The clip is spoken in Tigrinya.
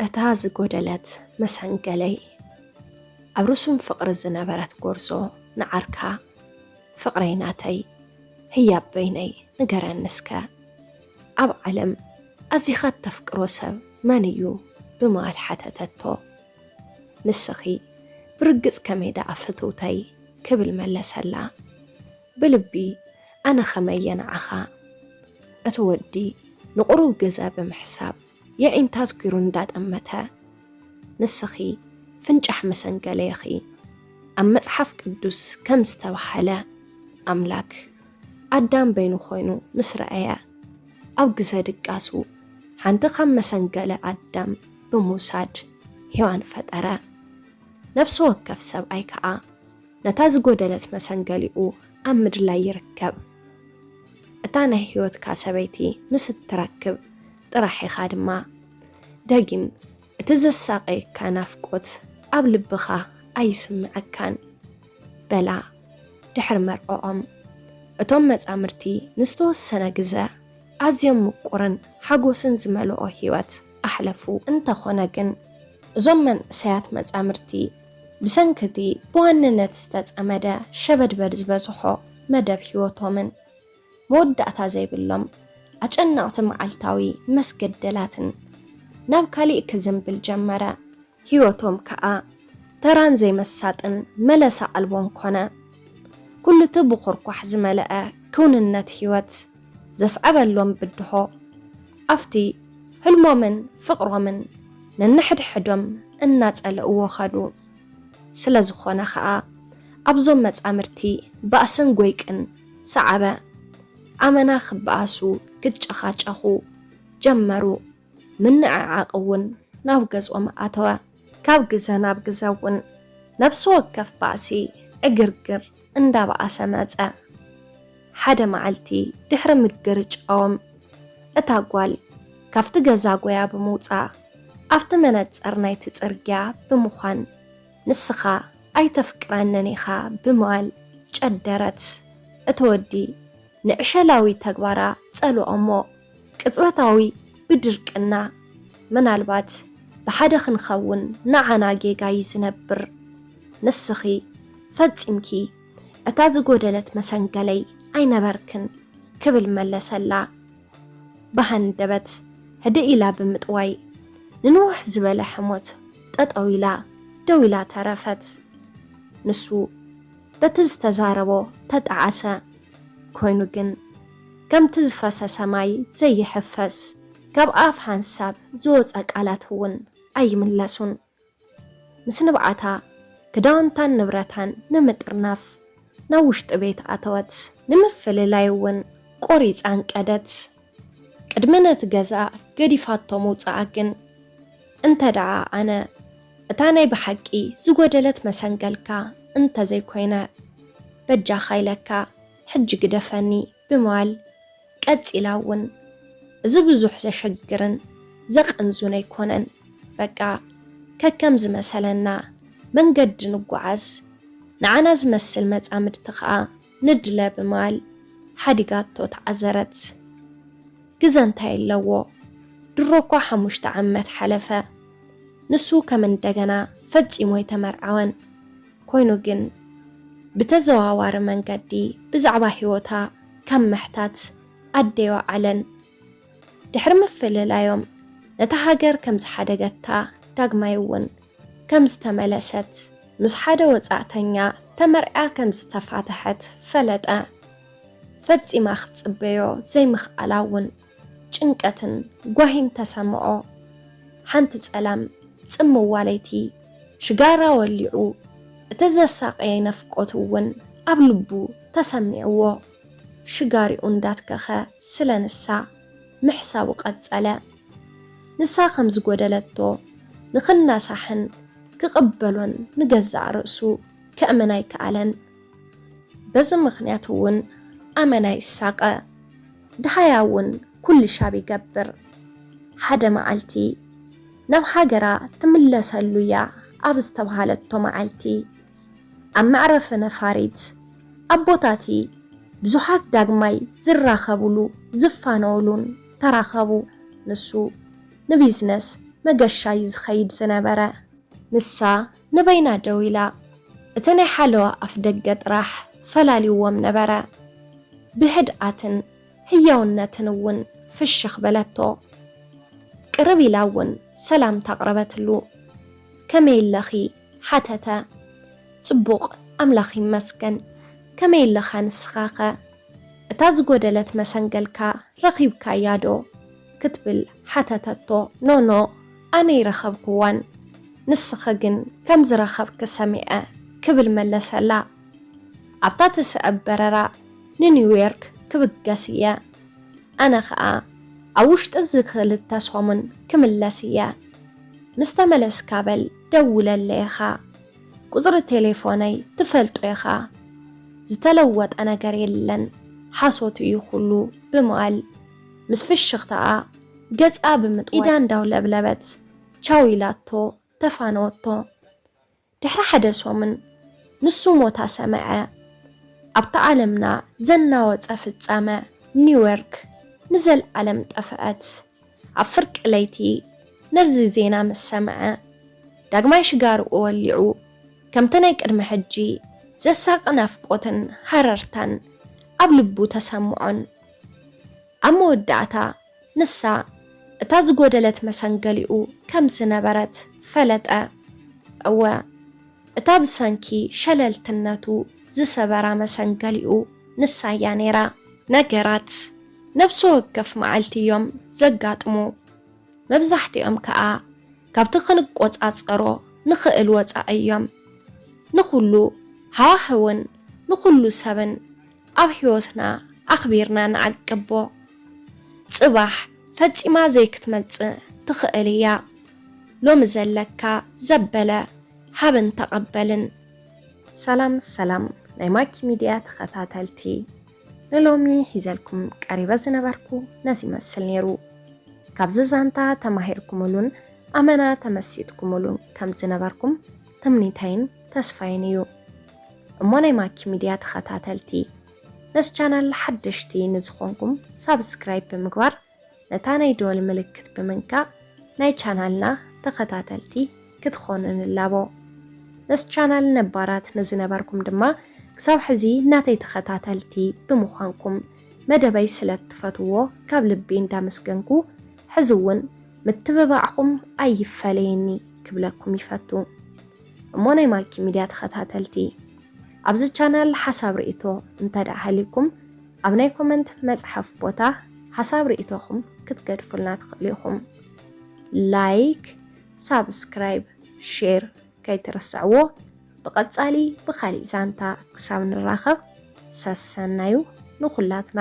እታ ዝጎደለት መሰንገለይ፣ ኣብ ርሱን ፍቕሪ ዝነበረት ጎርዞ ንዓርካ፣ ፍቕረይ ናተይ፣ ህያብ በይነይ ንገረኒ እስከ፣ ኣብ ዓለም ኣዚኻ እተፍቅሮ ሰብ መን እዩ? ብምባል ሓተተቶ። ንስኺ ብርግጽ ከመይ ደኣ ፍትውተይ? ክብል መለሰላ። ብልቢ ኣነ ኸመየ ንዓኻ። እቲ ወዲ ንቑሩብ ግዘ ብምሕሳብ የዒንታ ኣትኲሩ እንዳጠመተ፣ ንስኺ ፍንጫሕ መሰንገለ ኢኺ። ኣብ መጽሓፍ ቅዱስ ከም ዝተባህለ፣ ኣምላክ ኣዳም በይኑ ኮይኑ ምስ ረኣየ፣ ኣብ ግዘ ድቃሱ ሓንቲ ካብ መሰንገለ ኣዳም ብምውሳድ ሄዋን ፈጠረ። ነፍሲ ወከፍ ሰብኣይ ከኣ ነታ ዝጎደለት መሰንገሊኡ ኣብ ምድላይ ይርከብ። እታ ናይ ህይወትካ ሰበይቲ ምስ እትረክብ ጥራሕ ኢኻ ድማ ደጊም እቲ ዘሳቐየካ ናፍቆት ኣብ ልብኻ ኣይስምዐካን። በላ ድሕሪ መርዕኦም እቶም መጻምድቲ ንዝተወሰነ ግዘ ኣዝዮም ምቁርን ሓጎስን ዝመልኦ ህይወት ኣሕለፉ። እንተኾነ ግን እዞም መንእሰያት መጻምድቲ ብሰንኪ እቲ ብዋንነት ዝተጸመደ ሸበድበድ ዝበዝሖ መደብ ህይወቶምን መወዳእታ ዘይብሎም ኣጨነቕቲ መዓልታዊ መስገደላትን ናብ ካሊእ ክዝንብል ጀመረ። ህይወቶም ከኣ ተራን ዘይመሳጥን መለሳ ኣልቦን ኮነ። ኩሉ እቲ ብኾርኳሕ ዝመልአ ክውንነት ህይወት ዘስዓበሎም ብድሆ ኣብቲ ህልሞምን ፍቕሮምን ነንሕድሕዶም እናጸልእዎ ኸዱ። ስለ ዝኾነ ኸኣ ኣብዞም መጻምድቲ ባእስን ጎይቅን ሰዓበ። ኣመና ክበኣሱ ክጨኻጨኹ ጀመሩ። ምንዕዓቕ እውን ናብ ገዝኦም ኣተወ። ካብ ግዘ ናብ ግዘ እውን ነፍሲ ወከፍ ባእሲ ዕግርግር እንዳበኣሰ መጸ። ሓደ መዓልቲ ድሕሪ ምግርጫዎም እታ ጓል ካብቲ ገዛ ጎያ ብምውጻእ ኣብቲ መነጸር ናይቲ ጽርግያ ብምዃን ንስኻ ኣይተፍቅረንን ኢኻ ብምባል ጨደረት። እቲ ወዲ ንዕሸላዊ ተግባራ ጸልኦ እሞ ቅጽበታዊ ብድርቅና ምናልባት ብሓደ ክንኸውን ንዓና ጌጋ እዩ ዝነብር። ንስኺ ፈጺምኪ እታ ዝጎደለት መሰንገለይ ኣይነበርክን ክብል መለሰላ። ብሃንደበት ህድእ ኢላ ብምጥዋይ ንንውሕ ዝበለ ሕሞት ጠጠው ኢላ ደው ኢላ ተረፈት። ንሱ በቲ ዝተዛረቦ ተጠዓሰ። ኮይኑ ግን ከምቲ ዝፈሰሰ ማይ ዘይሕፈስ ካብ ኣፍ ሓንሳብ ዝወጸ ቃላት እውን ኣይምለሱን። ምስ ንብዓታ ክዳውንታን ንብረታን ንምጥርናፍ ናብ ውሽጢ ቤት ኣተወት። ንምፍልላይ እውን ቆሪጻ ኣንቀደት። ቅድሚ ነቲ ገዛ ገዲፋቶ ምውጻኣ ግን፣ እንተ ደኣ ኣነ እታ ናይ ብሓቂ ዝጎደለት መሰንገልካ እንተ ዘይኮይነ፣ በጃኻ ኢለካ ሕጂ ግደፈኒ ብምባል ቀጺላ እውን፣ እዚ ብዙሕ ዘሸግርን ዘቐንዙን ኣይኮነን። በቃ ከከም ዝመሰለና መንገዲ ንጓዓዝ፣ ንዓና ዝመስል መጻምድቲ ከኣ ንድለ ብምባል ሓዲጋቶ ተዓዘረት። ግዘ እንታይ ኣለዎ? ድሮ እኳ ሓሙሽተ ዓመት ሓለፈ። ንሱ ከም እንደገና ፈጺሙ ኣይተመርዓወን። ኮይኑ ግን ብተዘዋዋሪ መንገዲ ብዛዕባ ህይወታ ካብ ምሕታት ኣደይ ወዓለን። ድሕሪ ምፍልላዮም ነታ ሃገር ከም ዝሓደገታ ዳግማይ እውን ከም ዝተመለሰት፣ ምስ ሓደ ወጻእተኛ ተመርዕያ ከም ዝተፋተሐት ፈለጠ። ፈጺማ ክትጽበዮ ዘይምኽኣላ እውን ጭንቀትን ጓሂን ተሰምዖ። ሓንቲ ጸላም ጽምዋ ለይቲ ሽጋራ ወሊዑ፣ እቲ ዘሳቐየ ናፍቆት እውን ኣብ ልቡ ተሰሚዕዎ። ሽጋሪኡ እንዳትከኸ ስለ ንሳ ምሕሳቡ ቀጸለ። ንሳ ከም ዝጎደለቶ ንኽናሳሕን ክቕበሎን ንገዛእ ርእሱ ከእምን ኣይከኣለን። በዚ ምኽንያት እውን ኣመና ይሳቐ። ድሃያ እውን ኩሉ ሻብ ይገብር። ሓደ መዓልቲ ናብ ሃገራ ትምለሰሉ እያ ኣብ ዝተባሃለቶ መዓልቲ፣ ኣብ መዕረፊ ነፋሪት ኣቦታቲ ብዙሓት ዳግማይ ዝራኸብሉ ዝፋነውሉን ተራኸቡ። ንሱ ንቢዝነስ መገሻ እዩ ዝኸይድ ዝነበረ። ንሳ ንበይና ደው ኢላ፣ እቲ ናይ ሓለዋ ኣፍ ደገ ጥራሕ ፈላልይዎም ነበረ። ብህድኣትን ህያውነትን እውን ፍሽኽ በለቶ። ቅርብ ኢላ እውን ሰላምታ ኣቕረበትሉ። "ከመይ ኣለኺ?" ሓተተ። "ጽቡቕ፣ ኣምላኽ ይመስገን። ከመይ ኣለኻ ንስኻኸ? እታ ዝጎደለት መሰንገልካ ረኺብካያ ዶ?" ክትብል ሓተተቶ። "ኖኖ፣ ኣነ ይረኸብኩዋን፣ ንስኺ ግን ከም ዝረኸብኪ ሰሚዐ" ክብል መለሰላ። "ኣብታ ትስዕብ በረራ ንኒውዮርክ ክብገስ እየ። ኣነ ኸኣ ኣብ ውሽጢ እዚ ክልተ ሰሙን ክምለስ እየ። ምስ ተመለስካ በል ደውለለይ ኢኻ። ቁጽሪ ቴሌፎነይ ትፈልጦ ኢኻ። ዝተለወጠ ነገር የለን፣ ሓሶት እዩ ኩሉ" ብምባል ምስ ፍሽኽታኣ ገጻ ብምጥዋር ኢዳ እንዳውለብለበት ቻው ኢላቶ ተፋነወቶ። ድሕሪ ሓደ ሰሙን ንሱ ሞታ ሰምዐ። ኣብታ ዓለምና ዘናወጸ ፍጻመ ኒውዮርክ ንዘልኣለም ጠፍአት። ኣብ ፍርቂ ለይቲ ነዚ ዜና ምስ ሰምዐ፣ ዳግማይ ሽጋርኡ ወሊዑ፣ ከምቲ ናይ ቅድሚ ሕጂ ዘሳቒ ናፍቆትን ሃረርታን ኣብ ልቡ ተሰምዖን። ኣብ መወዳእታ ንሳ እታ ዝጎደለት መሰንገሊኡ ከም ዝነበረት ፈለጠ። እወ፣ እታ ብሰንኪ ሸለልትነቱ ዝሰበራ መሰንገሊኡ ንሳ እያ ነይራ። ነገራት ነፍሲ ወከፍ መዓልቲ እዮም ዘጋጥሙ። መብዛሕትኦም ከኣ ካብቲ ክንቆጻጸሮ ንኽእል ወጻኢ እዮም። ንኹሉ ሃዋህውን ንኹሉ ሰብን ኣብ ህይወትና ኣኽቢርና ንዓቅቦ። ጽባሕ ፈጺማ ዘይክትመጽእ ትኽእል እያ። ሎሚ ዘለካ ዘበለ ሃብን ተቐበልን። ሰላም ሰላም ናይ ማኪ ሚድያ ተኸታተልቲ፣ ንሎሚ ሒዘልኩም ቀሪበ ዝነበርኩ ነዚ ይመስል ነይሩ። ካብዚ ዛንታ ተማሂርኩምሉን ኣመና ተመሲጥኩምሉን ከም ዝነበርኩም ትምኒተይን ተስፋይን እዩ። እሞ ናይ ማኪ ሚድያ ተኸታተልቲ፣ ነዚ ቻናል ሓደሽቲ ንዝኾንኩም ሳብስክራይብ ብምግባር ነታ ናይ ደወል ምልክት ብምንካእ ናይ ቻናልና ተኸታተልቲ ክትኾኑ ንላቦ። ነዚ ቻናል ነባራት ንዝነበርኩም ድማ ክሳብ ሕዚ ናተይ ተኸታተልቲ ብምዃንኩም መደበይ ስለ እትፈትዎ ካብ ልቢ እንዳመስገንኩ፣ ሕዚ እውን ምትብባዕኹም ኣይፈለየኒ ክብለኩም ይፈቱ። እሞ ናይ ማኪ ሚድያ ተኸታተልቲ፣ ኣብዚ ቻናል ሓሳብ ርእይቶ እንተ ደኣ ሃልይኩም፣ ኣብ ናይ ኮመንት መጽሓፍ ቦታ ሓሳብ ርእይቶኹም ክትገድፉልና ትኽእሉ ኢኹም። ላይክ፣ ሳብስክራይብ፣ ሼር ከይትርስዕዎ። ብቐጻሊ ብኻሊእ ዛንታ ክሳብ ንራኸብ ሰሰናዩ ንኹላትና።